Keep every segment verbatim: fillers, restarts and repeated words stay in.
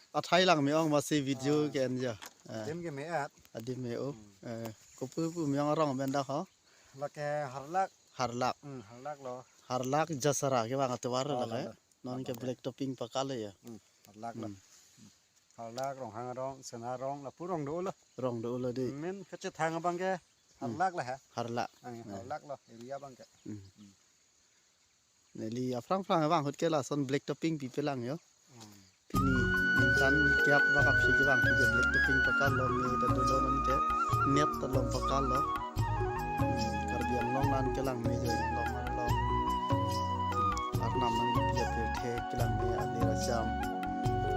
Athai lang me-ong masi video Ah. ke-en jo. Eh, Adim ke me-at. Adim me-o. Hmm. Eh, kopu pu me-ong arong amen dak ho? Lake Harlak. Harlak. Hmm, Harlak lo. Harlak Jasara kevang atovar Oh, lake. Lalo. Non ke Lalo. Black topping pakal ya. Hmm, Harlak lo. Hmm. Harlak, Ronghang arong, Sena arong, lapu rong dolo. Rong dolo di. Men kachethang abang ke Hmm. Harlak la ha. Harlak. Ang Eh. Harlak lo, area abang ke. Hmm. Hmm. Neli aphrang phrang abang ahut ke lason black topping pipelang jo. Hmm. Pini ningkan kiap bak aphi kevang pi ke black topping pakal lo, me ta dolo non ke net ta long pakal lo. Hmm, Karbi Anglong lan kelang me jo, long arlo. Hmm, Arnam nangpi apirthe kelang me, ali racham.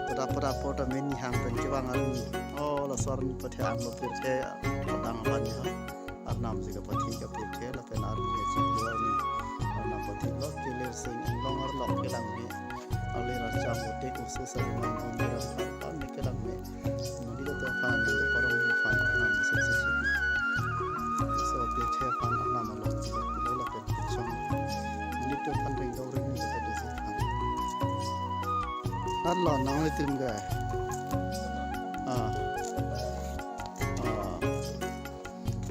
Pada pada pada me nihang pen kevang arni. Oh, laso arni pathe anglo pirthe adang abang ya. Arnam si kapathe kapirthe lapen arni si kelang me. Arnam pathe lo kelir sing long arlo kelang me. Ali racham ote kursi sari mang me, arnam me kelang me. Neli to aphan, neli parong aphan, Arnam sukses. So, pirthe aphan Arnam along, pilo lapen kuchong. Neli to aphan ring dau ring ni kata desi aphan. Arlo nang le tim ga. Ah. Ah.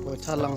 Koi thalang.